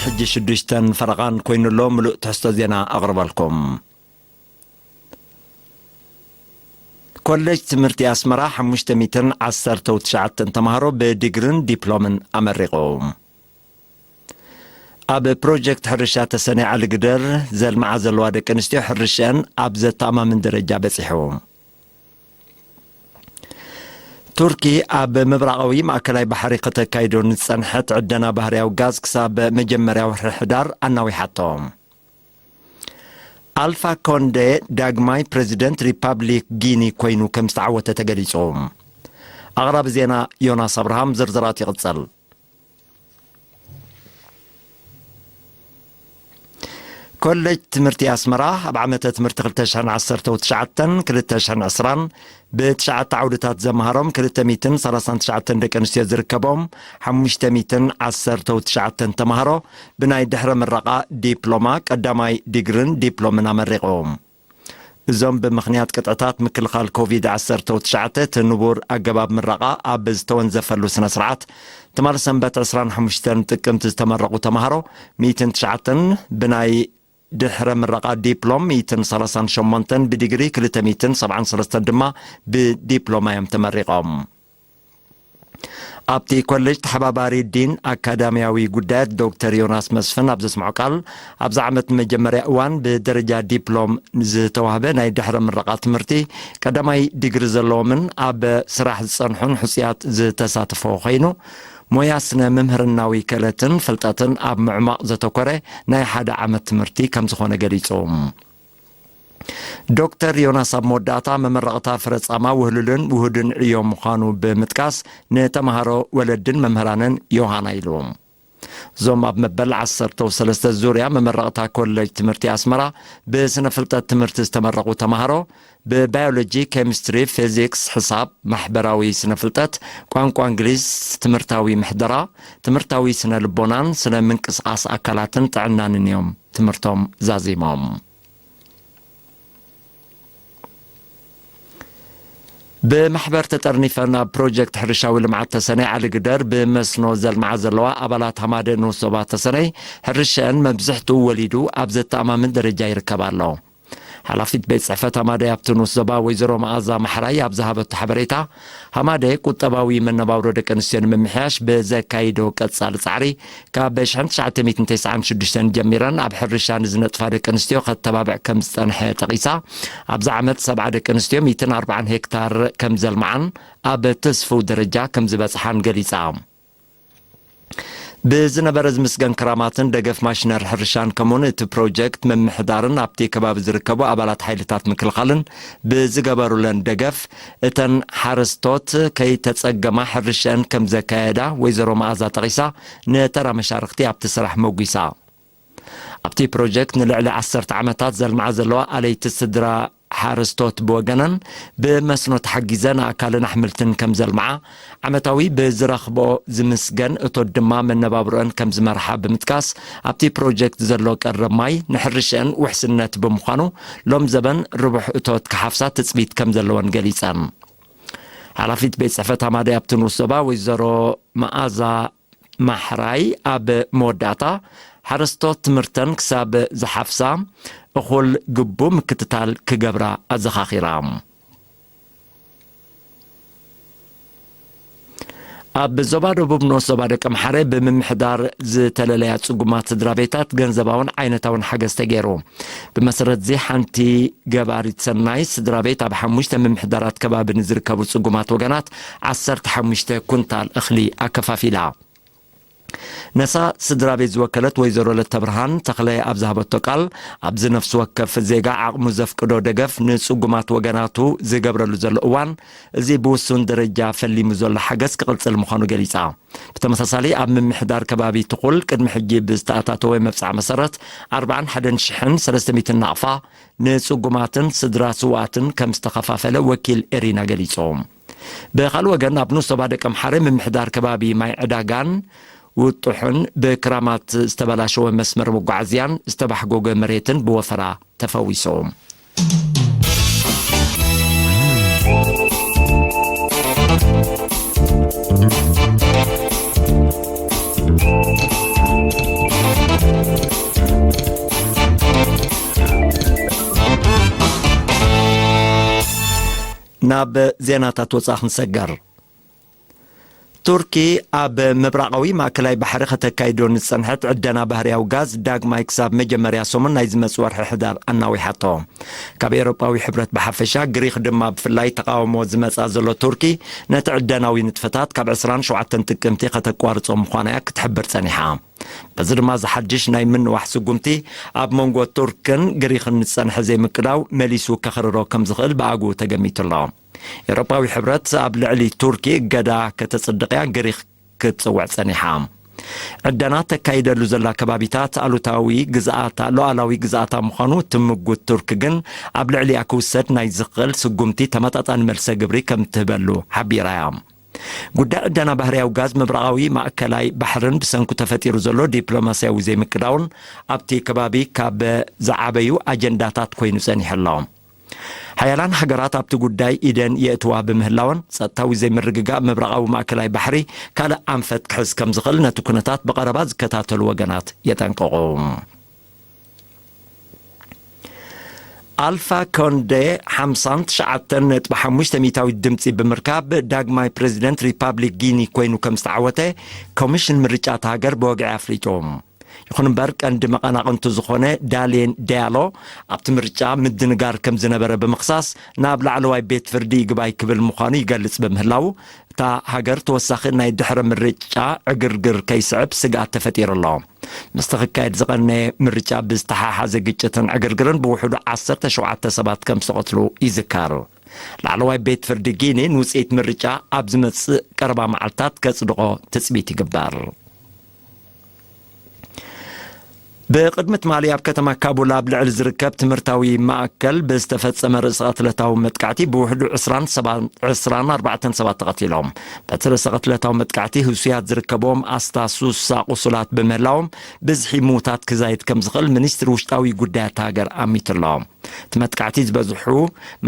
ሕጂ ሽዱሽተን ፈረቓን ኮይኑሎ። ምሉእ ትሕዝቶ ዜና ኣቕርበልኩም። ኮሌጅ ትምህርቲ ኣስመራ ሓሙሽተ ሚእትን ዓሰርተው ትሽዓተን ተምሃሮ ብዲግርን ዲፕሎምን ኣመሪቑ። ኣብ ፕሮጀክት ሕርሻ ተሰነይ ዓሊ ግደር ዘልምዓ ዘለዋ ደቂ ኣንስትዮ ሕርሸን ኣብ ዘተኣማምን ደረጃ በጺሑ። ቱርኪ ኣብ ምብራቓዊ ማእከላይ ባሕሪ ከተካይዶ ንዝጸንሐት ዕደና ባህርያዊ ጋዝ ክሳብ መጀመርያ ወርሒ ሕዳር ኣናዊሓቶ። ኣልፋ ኮንዴ ዳግማይ ፕረዚደንት ሪፓብሊክ ጊኒ ኮይኑ ከም ዝተዓወተ ተገሊጹ። ኣቕራቢ ዜና ዮናስ ኣብርሃም፣ ዝርዝራት ይቕጽል። ኮሌጅ ትምህርቲ ኣስመራ ኣብ ዓመተ ትምህርቲ ክልተ ሽሕን ዓሰርተው ትሽዓተን ክልተ ሽሕን ዕስራን ብትሽዓተ ዓውድታት ዘምሃሮም ክልተ ሚእትን ሰላሳን ትሽዓተን ደቂ ኣንስትዮ ዝርከቦም ሓሙሽተ ሚእትን ዓሰርተው ትሽዓተን ተምሃሮ ብናይ ድሕረ ምረቓ ዲፕሎማ ቀዳማይ ዲግርን ዲፕሎምን ኣመሪቑ። እዞም ብምኽንያት ቅጥዕታት ምክልኻል ኮቪድ ዓሰርተው ትሽዓተ እቲ ንቡር ኣገባብ ምረቓ ኣብ ዝተወንዘፈሉ ስነ ስርዓት ትማሊ ሰንበት ዕስራን ሓሙሽተን ጥቅምቲ ዝተመረቑ ተምሃሮ ሚእትን ትሽዓተን ብናይ ድሕረ ምረቓ ዲፕሎም፣ ሚእትን ሰላሳን ሸሞንተን ብዲግሪ፣ ክልተ ሚእትን ሰብዓን ሰለስተን ድማ ብዲፕሎማ እዮም ተመሪቖም። ኣብቲ ኮሌጅ ተሓባባሪ ዲን ኣካዳሚያዊ ጉዳያት ዶክተር ዮናስ መስፍን ኣብ ዘስምዖ ቃል፣ ኣብዚ ዓመት ንመጀመርያ እዋን ብደረጃ ዲፕሎም ዝተዋህበ ናይ ድሕረ ምረቓ ትምህርቲ ቀዳማይ ዲግሪ ዘለዎምን ኣብ ስራሕ ዝጸንሑን ሕጹያት ዝተሳተፎ ኮይኑ፣ ሞያ ስነ ምምህርናዊ ክእለትን ፍልጠትን ኣብ ምዕማቕ ዘተኮረ ናይ ሓደ ዓመት ትምህርቲ ከም ዝኾነ ገሊጹ። ዶክተር ዮናስ ኣብ መወዳእታ መመረቕታ ፍረ ጻማ ውህሉልን ውሁድን ዕዮ ምዃኑ ብምጥቃስ፣ ንተምሃሮ፣ ወለድን መምህራንን ዮሃና ኢሉ። እዞም ኣብ መበል ዓሰርተው ሰለስተ ዙርያ መመረቕታ ኮሌጅ ትምህርቲ ኣስመራ ብስነ ፍልጠት ትምህርቲ ዝተመረቑ ተምሃሮ ብባዮሎጂ፣ ኬሚስትሪ፣ ፊዚክስ፣ ሕሳብ፣ ማሕበራዊ ስነ ፍልጠት፣ ቋንቋ እንግሊዝ፣ ትምህርታዊ ምሕደራ፣ ትምህርታዊ ስነ ልቦናን ስነ ምንቅስቓስ ኣካላትን ጥዕናንን እዮም ትምህርቶም ዛዚሞም። ብማሕበር ተጠርኒፈን ኣብ ፕሮጀክት ሕርሻዊ ልምዓት ተሰነይ ዓሊ ግደር ብመስኖ ዘልምዓ ዘለዋ ኣባላት ሃማደ ንኡስ ዞባ ተሰነይ፣ ሕርሸአን መብዝሕትኡ ወሊዱ ኣብ ዘተኣማምን ደረጃ ይርከብ ኣሎ። ሓላፊት ቤት ጽሕፈት ሃማደ ኣብቲ ንኡስ ዞባ ወይዘሮ መኣዛ ማሕራይ ኣብ ዝሃበቶ ሓበሬታ፣ ሃማደ ቁጠባዊ መነባብሮ ደቂ ኣንስትዮ ንምምሕያሽ ብዘካይዶ ቀጻሊ ጻዕሪ፣ ካብ ሽሕን ትሽዓተ ሚእትን ተስዓን ሽዱሽተን ጀሚረን ኣብ ሕርሻ ንዝነጥፋ ደቂ ኣንስትዮ ከተባብዕ ከም ዝጸንሐ ጠቒሳ፣ ኣብዚ ዓመት ሰብዓ ደቂ ኣንስትዮ ሚእትን ኣርባዓን ሄክታር ከም ዘልምዓን ኣብ ትስፉው ደረጃ ከም ዝበጽሓን ገሊጻ። ብዝነበረ ዝምስገን ክራማትን ደገፍ ማሽነር ሕርሻን ከምኡውን እቲ ፕሮጀክት ምምሕዳርን ኣብቲ ከባቢ ዝርከቡ ኣባላት ሓይልታት ምክልኻልን ብዝገበሩለን ደገፍ፣ እተን ሓረስቶት ከይተጸገማ ሕርሸአን ከም ዘካየዳ ወይዘሮ መኣዛ ጠቒሳ፣ ንተራ መሻርኽቲ ኣብቲ ስራሕ መጒሳ። ኣብቲ ፕሮጀክት ንልዕሊ ዓሰርተ ዓመታት ዘልምዓ ዘለዋ ኣለይቲ ስድራ ሓረስቶት ብወገነን፣ ብመስኖ ተሓጊዘን ኣእካልን ኣሕምልትን ከም ዘልምዓ፣ ዓመታዊ ብዝረኽቦ ዝምስገን እቶት ድማ መነባብሮአን ከም ዝመርሓ ብምጥቃስ፣ ኣብቲ ፕሮጀክት ዘሎ ቀረብ ማይ ንሕርሽአን ውሕስነት ብምዃኑ፣ ሎም ዘበን ርቡሕ እቶት ክሓፍሳ ትጽቢት ከም ዘለወን ገሊጸን። ሓላፊት ቤት ጽሕፈት ኣማደይ ኣብቲ ንኡስ ዞባ ወይዘሮ መኣዛ ማሕራይ ኣብ መወዳእታ፣ ሓረስቶት ትምህርተን ክሳብ ዝሓፍሳ እኹል ግቡ ምክትታል ክገብራ ኣዘኻኺራ። ኣብ ዞባ ደቡብ ንኡስ ዞባ ደቂ ኣምሓረ ብምምሕዳር ዝተለለያ ጽጉማት ስድራ ቤታት ገንዘባውን ዓይነታውን ሓገዝ ተገይሩ። ብመሰረት እዚ ሓንቲ ገባሪት ሰናይ ስድራ ቤት ኣብ ሓሙሽተ ምምሕዳራት ከባቢ ንዝርከቡ ጽጉማት ወገናት ዓሰርተ ሓሙሽተ ኩንታል እኽሊ ኣከፋፊላ። ነሳ ስድራ ቤት ዝወከለት ወይዘሮ ለተብርሃን ተኽለ ኣብ ዝሃበቶ ቃል፣ ኣብዚ ነፍሲ ወከፍ ዜጋ ዓቕሙ ዘፍቅዶ ደገፍ ንጽጉማት ወገናቱ ዝገብረሉ ዘሎ እዋን፣ እዚ ብውሱን ደረጃ ፈሊሙ ዘሎ ሓገዝ ክቕጽል ምዃኑ ገሊጻ። ብተመሳሳሊ ኣብ ምምሕዳር ከባቢ ትኹል ቅድሚ ሕጂ ብዝተኣታተወ መብጽዓ መሰረት ኣርባዓን ሓደን ሽሕን ሰለስተ ሚእትን ናቕፋ ንጽጉማትን ስድራ ስውኣትን ከም ዝተኸፋፈለ ወኪል ኤሪና ገሊጹ። ብኻልእ ወገን ኣብ ንኡስ ዞባ ደቂ ኣምሓረ ምምሕዳር ከባቢ ማይ ዕዳጋን ውጡሕን ብክራማት ዝተበላሸወ መስመር መጓዓዝያን ዝተባሕጎገ መሬትን ብወፈራ ተፈዊሱ። ናብ ዜናታት ወጻኢ ክንሰገር። ቱርኪ ኣብ ምብራቓዊ ማእከላይ ባሕሪ ከተካይዶ ንዝጸንሐት ዕደና ባህርያዊ ጋዝ ዳግማይ ክሳብ መጀመርያ ሰሙን ናይ ዝመጽእ ወርሒ ሕዳር ኣናዊሓቶ። ካብ ኤውሮጳዊ ሕብረት ብሓፈሻ፣ ግሪኽ ድማ ብፍላይ ተቓውሞ ዝመጻ ዘሎ ቱርኪ፣ ነቲ ዕደናዊ ንጥፈታት ካብ ዕስራን ሸውዓተን ጥቅምቲ ከተቋርጾ ምዃና እያ ክትሕብር ጸኒሓ። በዚ ድማ፣ እዚ ሓድሽ ናይ ምንዋሕ ስጉምቲ ኣብ መንጎ ቱርክን ግሪኽን ዝጸንሐ ዘይምቅዳው መሊሱ ከኽርሮ ከም ዝኽእል ብኣግኡ ተገሚቱ ኣሎ። ኤውሮጳዊ ሕብረት ኣብ ልዕሊ ቱርኪ እገዳ ከተጽድቕ እያ ግሪኽ ክትጽውዕ ጸኒሓ። ዕደና ተካይደሉ ዘላ ከባቢታት ኣሉታዊ ግዝኣታ፣ ሉዓላዊ ግዝኣታ ምዃኑ ትምጉት ቱርክ ግን፣ ኣብ ልዕሊኣ ክውሰድ ናይ ዝኽእል ስጉምቲ ተመጣጣኒ መልሰ ግብሪ ከም ትህበሉ ሓቢራ እያ። ጉዳይ ዕደና ባህርያዊ ጋዝ ምብራቓዊ ማእከላይ ባሕርን ብሰንኩ ተፈጢሩ ዘሎ ዲፕሎማስያዊ ዘይምቅዳውን ኣብቲ ከባቢ ካብ ዝዓበዩ ኣጀንዳታት ኮይኑ ጸኒሑ ኣሎ። ሓያላን ሃገራት ኣብቲ ጉዳይ ኢደን የእትዋ ብምህላወን፣ ጸጥታዊ ዘይምርግጋእ ምብራቓዊ ማእከላይ ባሕሪ ካልእ ኣንፈት ክሕዝ ከም ዝኽእል ነቲ ኩነታት ብቐረባ ዝከታተሉ ወገናት የጠንቅቑ። ኣልፋ ኮንዴ ሓምሳን ትሽዓተን ነጥቢ ሓሙሽተ ሚእታዊት ድምጺ ብምርካብ ዳግማይ ፕሬዚደንት ሪፓብሊክ ጊኒ ኮይኑ ከም ዝተዓወተ ኮሚሽን ምርጫ እታ ሃገር ብወግዒ ኣፍሊጡ። ይኹን እምበር፣ ቀንዲ መቐናቕንቱ ዝኾነ ዳሌን ዲያሎ ኣብቲ ምርጫ ምድንጋር ከም ዝነበረ ብምኽሳስ፣ ናብ ላዕለዋይ ቤት ፍርዲ ይግባይ ክብል ምዃኑ ይገልጽ ብምህላዉ፣ እታ ሃገር ተወሳኺ ናይ ድሕረ ምርጫ ዕግርግር ከይስዕብ ስግኣት ተፈጢሩ ኣሎ። ምስቲ ክካየድ ዝቐነየ ምርጫ ብዝተሓሓዘ ግጭትን ዕግርግርን ብውሕዱ ዓሰርተ ሸውዓተ ሰባት ከም ዝተቐትሉ ይዝከር። ላዕለዋይ ቤት ፍርዲ ጊኒ ንውጽኢት ምርጫ ኣብ ዝመጽእ ቀረባ መዓልታት ከጽድቖ ትጽቢት ይግበር። ብቕድሚ ትማሊ ኣብ ከተማ ካቡል ኣብ ልዕሊ ዝርከብ ትምህርታዊ ማእከል ብዝተፈጸመ ርእሰ ቅትለታዊ መጥቃዕቲ ብውሕዱ ዕስራን ሰባን፣ ዕስራን ኣርባዕተን ሰባት ተቐቲሎም። በቲ ርእሰ ቅትለታዊ መጥቃዕቲ ህሱያት ዝርከብዎም ኣስታት ሱሳ ቁሱላት ብምህላዎም፣ ብዝሒ ምዉታት ክዛይድ ከም ዝኽእል ሚኒስትሪ ውሽጣዊ ጉዳያት ሃገር ኣሚቱ ኣሎ። እቲ መጥቃዕቲ ዝበዝሑ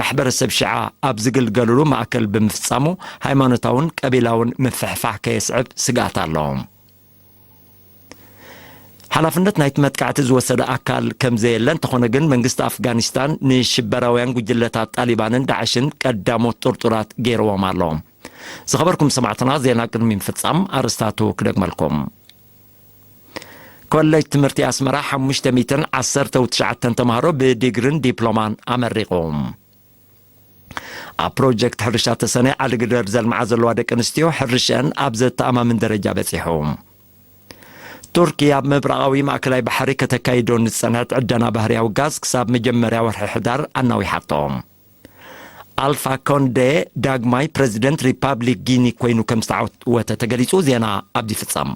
ማሕበረሰብ ሺዓ ኣብ ዝግልገልሉ ማእከል ብምፍጻሙ፣ ሃይማኖታውን ቀቢላውን ምፍሕፋሕ ከየስዕብ ስግኣት ኣሎ። ሓላፍነት ናይቲ መጥቃዕቲ ዝወሰደ ኣካል ከም ዘየለ እንተኾነ ግን፣ መንግስቲ ኣፍጋኒስታን ንሽበራውያን ጉጅለታት ጣሊባንን ዳዕሽን ቀዳሞት ጥርጡራት ገይርዎም ኣሎ። ዝኸበርኩም ሰማዕትና፣ ዜና ቅድሚ ምፍጻም ኣርእስታቱ ክደግመልኩም። ኮሌጅ ትምህርቲ ኣስመራ ሓሙሽተ ሚእትን ዓሰርተ ትሽዓተን ተምሃሮ ብዲግሪን ዲፕሎማን ኣመሪቑ። ኣብ ፕሮጀክት ሕርሻ ተሰነይ ዓዲ ግደር ዘልምዓ ዘለዋ ደቂ ኣንስትዮ፣ ሕርሸን ኣብ ዘተኣማምን ደረጃ በጺሑ። ቱርኪ ኣብ ምብራቓዊ ማእከላይ ባሕሪ ከተካይዶ ንዝጸንሐት ዕደና ባህርያዊ ጋዝ ክሳብ መጀመርያ ወርሒ ሕዳር ኣናዊሓቶ። ኣልፋ ኮንዴ ዳግማይ ፕረዚደንት ሪፓብሊክ ጊኒ ኮይኑ ከም ዝተዓወተ ተገሊጹ። ዜና ኣብዚ ይፍጸም።